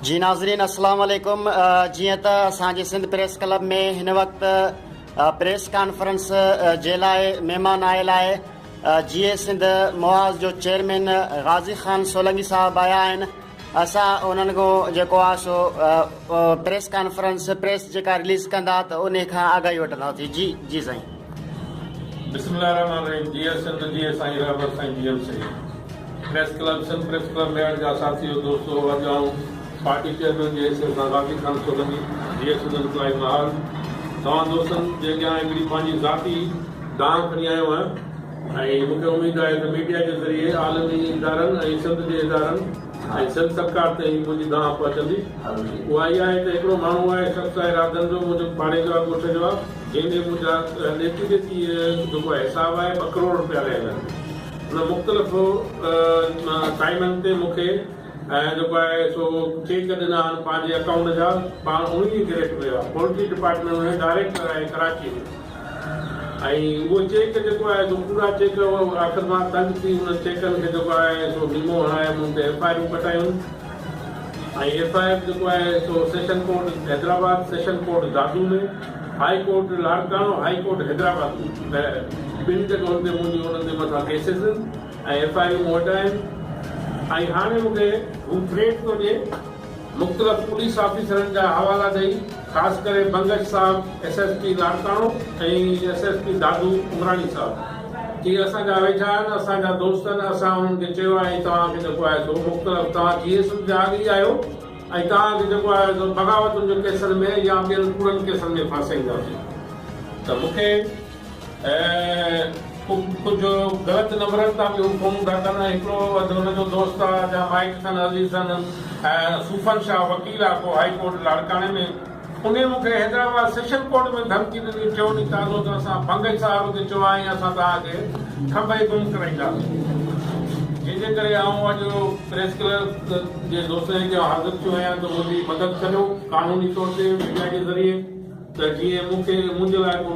جي ناظرين اسلام عليڪم جيئن ته اسان جي سنڌ پريس ڪلب ۾ هن وقت پريس ڪانفرنس جي لاء مهمان آيل آهي جيئي سنڌ محاذ جو چيئرمين غازي خان سولنگي صاحب آيا آهن اسان انهن کان جيڪو آهي سو پريس ڪانفرنس پريس جيڪا رليز ڪندا ته انهي کان آگاهي وٺنداسين جي جي سائين. بسم الله الرحمن الرحيم جيئي سنڌ جيئي سائين رهبر سائين G M Syed. Press club Sindh press club Mehar جا ساٿيو دوستو اڄ آئون پارٽي چيئرمين جي حيثيت سان غازي خان سولنگي جيئي سنڌ انقلابي محاذ توهان دوستن جي اڳيان هڪڙي پنهنجي ذاتي دانهن کڻي آيو آهيان ۽ مون کي اميد آهي ته ميڊيا جي ذريعي عالمي ادارن ۽ سنڌ جي ادارن ۽ سنڌ سرڪار تائين منهنجي دانهن پهچندي. اها اها آهي ته هڪڙو ماڻهو آهي، شخص آهي راڌن جو، منهنجو پاڙي جو آهي، ڳوٺ جو آهي، جنهن ڏي منهنجا ڏيتي ليتي جيڪو آهي حساب آهي ٻه ڪروڙ رپيا رهيل آهن. ان مختلف ٽائيمن تي مون کي جيڪو آهي سو چيڪ ڏنا آهن پنهنجي اڪائونٽ جا، پاڻ 19 گريڊ ۾ آهي، پولٽري ڊپارٽمينٽ ۾ ڊائريڪٽر آهي ڪراچي ۾. ۽ اهو چيڪ جيڪو آهي سو ڪوڙا چيڪ هئا، آخر مان تنگ ٿي انهن چيڪن کي جيڪو آهي سو ميمو هڻائي مون تي F I آرون ڪٽايون ۽ F I R جيڪو آهي سو session court Hyderabad, session court Dadu ۾، high court Larkana, high court Hyderabad ۾ ٻن جڳهن تي منهنجي انهن جي مٿان ڪيسز آهن ۽ ايف I آرون مون وٽ آهن ۽ هاڻي مون کي هو ٿريٽ ٿو ڏئي. مختلف پوليس آفيسرن جا حوالا ڏئي خاص ڪري بنگش صاحب S S P Larkana ۽ S S P Dadu Umrani صاحب اهي اسان جا ويجها آهن اسان جا دوست آهن اسان انهن کي چيو آهي توهان کي جيڪو آهي سو مختلف توهان جي ايس جا اڳ ئي آهيو ۽ توهان کي جيڪو آهي سو بغاوتن جو ڪيسن ۾ يا ٻين ڪوڙن ڪيسن ۾ ڦاسائينداسين ته مون کي ڪجهه غلط نمبرن تان به هو فونون ٿا ڪن ۽ هڪڙو اڌ هن جو دوست آ جا مائٽ اٿن عزيز اٿن ۽ صوفن شاهه وڪيل آ ڪو هائي ڪورٽ لاڙڪاڻي ۾ انهي مون کي حيدرآباد سيشن ڪورٽ ۾ ڌمڪي ڏني چيو ني تازو ته اسان بنگش صاحب کي چيو آهي ۽ اسان توهان کي کنڀ ئي گم ڪرائينداسين جنهن جي ڪري آئون اڄ پريس ڪلب جي دوستن جي اڳيان حاضر ٿيو آهيان ته منهنجي مدد ڪريو قانوني طور تي ميڊيا جي ذريعي. ته جيئن مون کي منهنجي لاء ڪو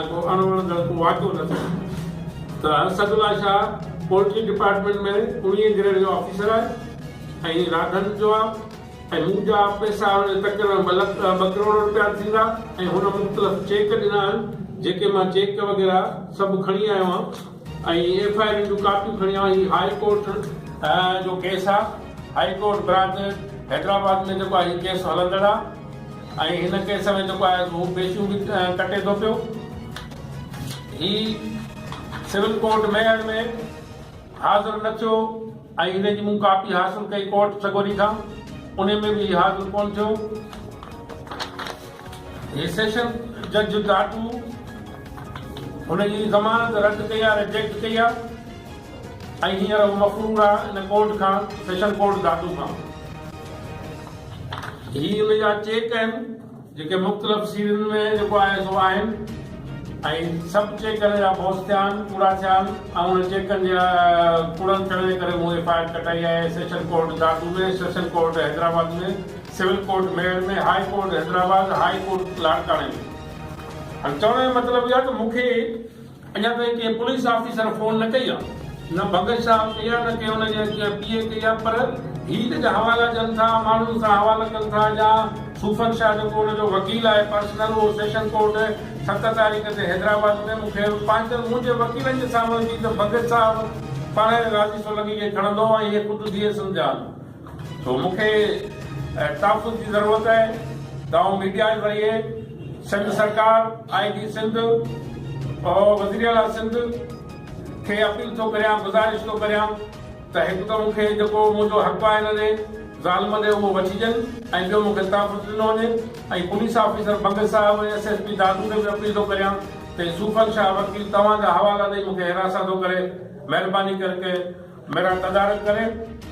ڪو اڻ وڻندڙ ڪو واقعو نه ٿئي ته اسد الله شاهه پولٽري ڊپارٽمينٽ ۾ اڻويهين گريڊ جو آفيسر آهي ۽ راڌن جو آهي ۽ مون جا پئسا هن جي تقريبن ٻه لک ٻه ڪروڙ رپيا ٿيندا ۽ هن مختلف چيڪ ڏنا آهن جيڪي مان چيڪ وغيره سڀ کڻي آيو آهيان ۽ ايف I آرن جون ڪاپيون کڻي آيو آهيان هي هاء ڪورٽ جو ڪيس آهي هاء ڪورٽ برانچ حيدرآباد ۾ جيڪو آهي هي ڪيس هلندڙ آهي. ۽ هن ڪيس ۾ جيڪو آهي سو هو پيشيون به ڪٽي ٿو پيو. هي سول ڪورٽ ميهڙ ۾ حاضر نه ٿيو ۽ هن جي مون ڪاپي حاصل ڪئي ڪورٽ سڳوري کان انهي ۾ به هي حاضر ڪونه ٿيو. هي سيشن جج دادو هن جي ضمانت رد ڪئي آهي رجيڪٽ ڪئي آهي ۽ هينئر هو مفرور آهي ان ڪورٽ کان سيشن ڪورٽ دادو کان. هي ان جا چيڪ آهن جيڪي مختلف سيرين ۾ جيڪو آهي سو آهن ۽ سڀ چيڪ ان جا بوس ٿيا آهن ڪوڙا ٿيا آهن ۽ انهن چيڪن جي ڪوڙن ٿيڻ جي ڪري مون ايف I R ڪٽائي آهي session court Dadu ۾ session court Hyderabad ۾ civil court Mehar ۾ high court Hyderabad high court لاڙڪاڻي ۾ هاڻي چوڻ جو مطلب اهو آهي ته مون کي اڃا تائين ڪنهن پوليس آفيسر فون نه ڪئي آ، نه ڀڳت صاحب ڪئي آ، نه ڪنهن ان جي پي اي ڪئي آ، پر هي جيڪا حوالا ڏين ٿا، ماڻهن سان حوالا ڪن ٿا يا صوفن شاهه جيڪو ان جو وڪيل آهي پرسنل اهو سيشن ڪورٽ ست تاريخ تي حيدرآباد ۾ مون کي پنهنجن منهنجي وڪيلن جي سامهون چئي ته ڀڳت صاحب پاڻ غازي سولنگي کي کڻندو ۽ هي خود ڌيء سمجهان. سو مون کي تحفظ جي ضرورت آهي ته آئون ميڊيا جي ذريعي سنڌ سرڪار، آء جي سنڌ، وزير اعليٰ سنڌ کي اپيل ٿو ڪريان، گذارش ٿو ڪريان ته هڪ ته مون کي جيڪو منهنجو حق آهي ان ڏي ظالم ڏي اهو وٺي ڏين ۽ ٻيو مون کي تحفظ ڏنو وڃي ۽ پوليس آفيسر بنگش صاحب ۽ ايس ايس پي دادو کي به اپيل ٿو ڪريان ته هي صوفن شاهه وڪيل توهان جا حوالا ڏئي مون کي هراسان ٿو ڪري مهرباني ڪرڪي ميرا تدارڪ ڪري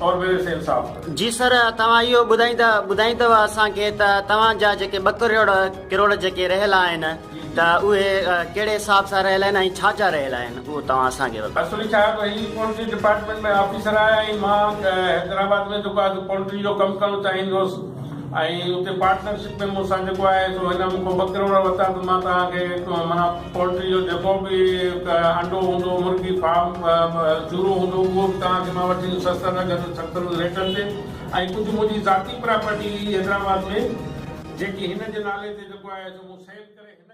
اور ميري سي انصاف ڪري. جي سر توهان اهو ٻڌائيندا ٻڌائيندؤ اسان کي ته توهان جا جيڪي ٻه ڪروڙ ڪروڙ جيڪي رهيل آهن ته اهي ڪهڙي حساب سان رهيل آهن ۽ ڇا جا رهيل آهن اهو توهان اسان کي. اصل ڇا آهي ته هي پولٽري ڊپارٽمينٽ ۾ آفيسر آهي ۽ مان حيدرآباد ۾ جيڪو آهي سو پولٽري جو ڪم ڪرڻ چاهيندو هوس ۽ اتي پارٽنرشپ ۾ مون سان جيڪو آهي سو هن مون کان ٻه ڪروڙ ورتا ته مان توهان کي معنيٰ پولٽري جو جيڪو به انڊو هوندو مرغي فارم چورو هوندو اهو به توهان کي مان وٺي ڏيندس سستن اگهن سستن ريٽن تي ۽ ڪجهه منهنجي ذاتي پراپرٽي هئي حيدرآباد ۾ جيڪي هن جي نالي تي جيڪو آهي سو مون سيل ڪري هن.